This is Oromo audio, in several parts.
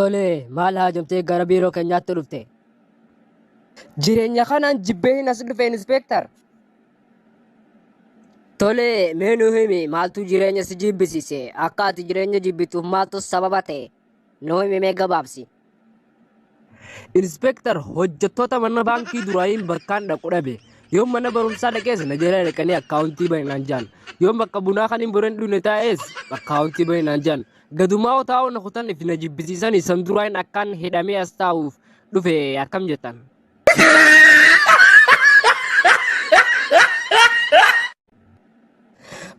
Tole, maal haajomtee gara biiroo keenyaatti dhufte? Jireenya kanaan jibbeen as dhufe, inspector. Tole, mee nu himi, maaltu jireenya si jibbisiise? Akka ati jireenya jibbituuf maaltu sababa ta'e? Nu himi mee gabaabsi. Inspector, hojjettoota mana baankii duraayin bakkaan dhaqu dhabe. Yoon mana barumsaa dhaqees na jala dhaqanii akkaawuntii bani naan jaan. Yoon bakka bunaa kan hin buren dhune taa'es akkaawuntii bani naan jaan. Gadumaa taa'u na kutan if na jibbisiisan isan duraayin akkaan hidhamee as taa'uuf dhufe akkam jettan.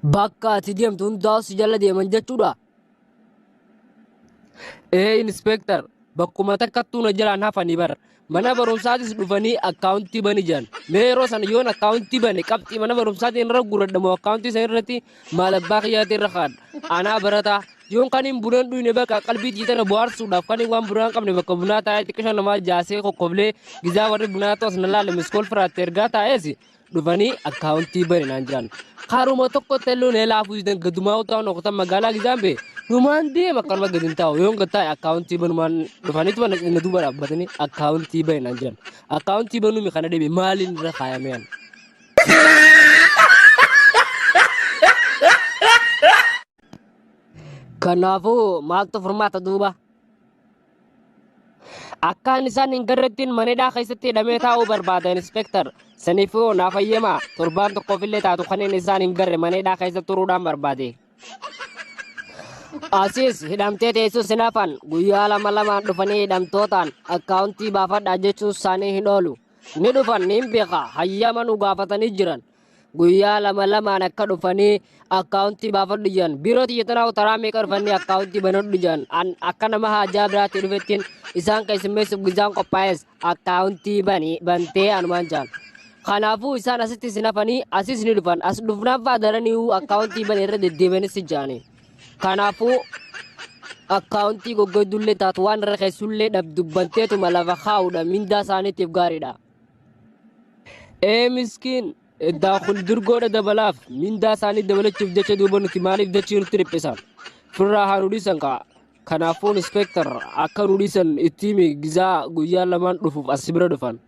Bakka ati deemtu hundaa si jala deeman jechuudha. Ee inspector, bakkuma takkattuu na jalaan hafanii bara. Mana barumsaatis dhufanii akkaawuntii bani jiran. Mee yeroo sana yoon akkaawuntii bane qabxii mana barumsaatiin irra guuradha moo akkaawuntii sana irratti maal abbaa kiyyaatti irra kaadha. Anaa barataa yoon kan hin bunaan dhuyne bakka qalbii tiitana bohaarsuudhaaf kan hin waan bunaa hin qabne bakka bunaa taa'ee xiqqisha namaa jaasee kokkoblee gizaa warri bunaa toos na laale miskool firaatte ergaa taa'ees dhufanii akkaawuntii bane naan jiran. Karuma tokko illee na laafuu didan gadumaa utaa noqotan magaalaa gizaan bee numaan deema akkanuma gadi hin taa'u yoon gad taa'e akkaawuntii banumaan dhufaniitu na duuba dhaabbatanii akkaawuntii bane naan jiran. Akkaawuntii banuu mi kana deeme maaliin irra kaayamee an? Kanaafuu maaltu furmaata duuba? Akkaan isaan hin garrettiin manedhaa keessatti hidhamee taa'uu barbaada, inspector. Saniifuu naaf hayyamaa, torbaan tokkoof illee taatu kanneen isaan hin garre manedhaa keessa turuudhaan barbaade. Asis hidhamtee teessus hin hafan, guyyaa lama lamaan dhufanii hidhamtootaan akkaawuntii baafadhaa jechuun isaanii hin oolu. Ni dhufan, ni beeka, hayyama nu gaafatanii jiran. Guyyaa lama lamaan akka dhufanii akkaawuntii baafadhu jiran. Biiroo xiyyeetanaa taraa meeqa dhufanii akkaawuntii banadhu jiran. An akka nama haajaa biraatti dhufettiin isaan keessummeessuuf gizaan qophaa'es akkaawuntii banii bantee anumaan jaan. Kanaafuu isaan asitti isin hafanii asis ni dhufan. As dhufnaan fa'aa daranii akkaawuntii bane irra deddeebi'anis jaani. Kanaafuu akkaawuntii goggoydullee taatu waan irra keessullee dhabdu banteetuma lafa kaa'uudha mindaa isaaniitiif gaariidha. Ee miskiin, eddaa kun durgoodha dabalaaf mindaa isaanii dabalachuuf jecha duuba nuti maaliif dachii nutti dhiphisan? Firraa haa nu dhiisan kaa. Kanaafuu inspector, akka nu dhiisan itti himi gizaa guyyaa lamaan dhufuuf as bira dhufan.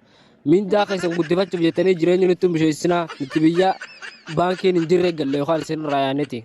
Mindaa keessan guddifachuuf jettanii jireenya nutti misheessinaa, nuti biyya baankiin hin jirre galle yookaan isin irraa yaanneeti.